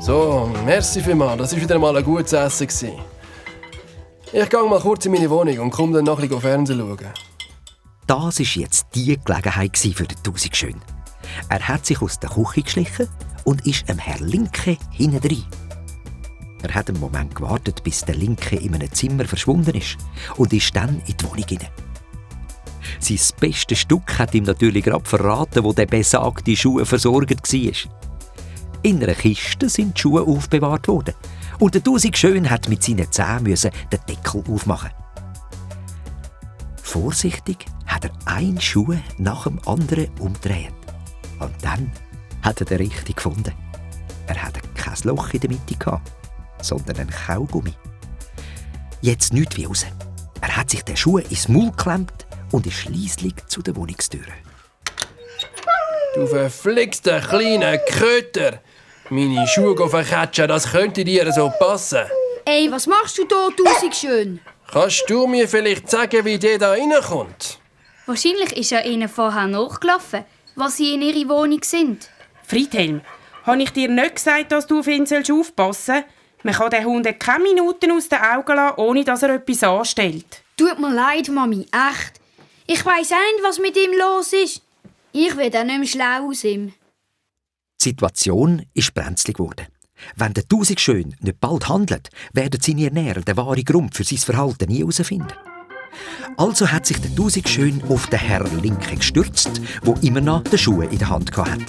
So, merci vielmals. Das war wieder mal ein gutes Essen. Ich gehe mal kurz in meine Wohnung und komme dann noch ein bisschen Fernsehen schauen. Das war jetzt die Gelegenheit für den Tausendschön. Er hat sich aus der Küche geschlichen und ist dem Herr Linke hintendrein. Er hat einen Moment gewartet, bis der Linke in einem Zimmer verschwunden ist und ist dann in die Wohnung hinein. Sein bestes Stück hat ihm natürlich gerade verraten, wo der besagte Schuh versorgt war. In einer Kiste sind die Schuhe aufbewahrt worden und der Tausendschön hat mit seinen Zähnen den Deckel aufmachen. Vorsichtig hat er einen Schuh nach dem anderen umgedreht. Und dann hat er den richtigen gefunden. Er hatte kein Loch in der Mitte gehabt, sondern einen Kaugummi. Jetzt nichts wie raus. Er hat sich den Schuh ins Maul geklemmt und ist schliesslich zu der Wohnungstür. Du verflixter kleiner Köter! Meine Schuhe verkatschen, das könnte dir so passen. Ey, was machst du da, Tausendschön? Kannst du mir vielleicht sagen, wie der da reinkommt? Wahrscheinlich ist er ihnen vorher nachgelaufen, was sie in ihre Wohnung sind. Friedhelm, habe ich dir nicht gesagt, dass du auf ihn aufpassen sollst? Man kann den Hund keine Minuten aus den Augen lassen, ohne dass er etwas anstellt. Tut mir leid, Mami, echt. Ich weiss auch nicht, was mit ihm los ist. Ich werde auch nicht mehr schlau aus ihm. Die Situation ist brenzlig geworden. Wenn der Tausendschön nicht bald handelt, werden seine Ernährer den wahren Grund für sein Verhalten nie herausfinden. Also hat sich der Tausendschön auf den Herrn Linke gestürzt, der immer noch die Schuhe in der Hand hatte.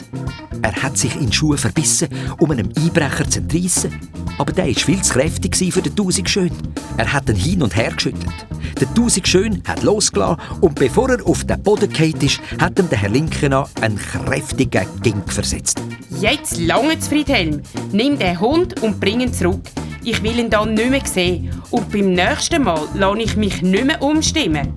Er hat sich in die Schuhe verbissen, um einem Einbrecher zu entreissen. Aber der war viel zu kräftig für den Tausendschön. Er hat ihn hin und her geschüttelt. Der Tausendschön hat losgelassen und bevor er auf den Boden gefallen ist, hat ihm der Herr Linke noch einen kräftigen Gink versetzt. Jetzt langt's, Friedhelm. Nimm den Hund und bring ihn zurück. Ich will ihn dann nicht mehr sehen. Und beim nächsten Mal lasse ich mich nicht mehr umstimmen.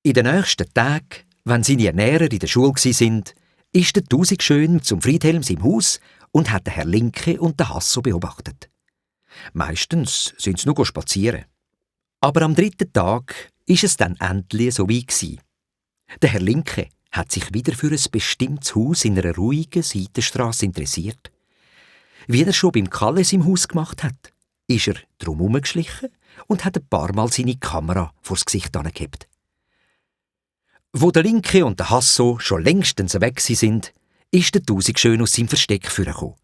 In den nächsten Tagen, wenn seine Ernährer in der Schule waren, ist der Tausendschön zum Friedhelm im Haus und hat den Herr Linke und den Hasso beobachtet. Meistens sind sie nur spazieren. Aber am 3. Tag ist es dann endlich so weit gewesen. Der Herr Linke hat sich wieder für ein bestimmtes Haus in einer ruhigen Seitenstrasse interessiert. Wie er schon beim Kalles im Haus gemacht hat, ist er drum herumgeschlichen und hat ein paar Mal seine Kamera vors Gesicht angehebt. Wo der Linke und der Hasso schon längstens weg sind, ist der Tausendschön aus seinem Versteck vorgekommen.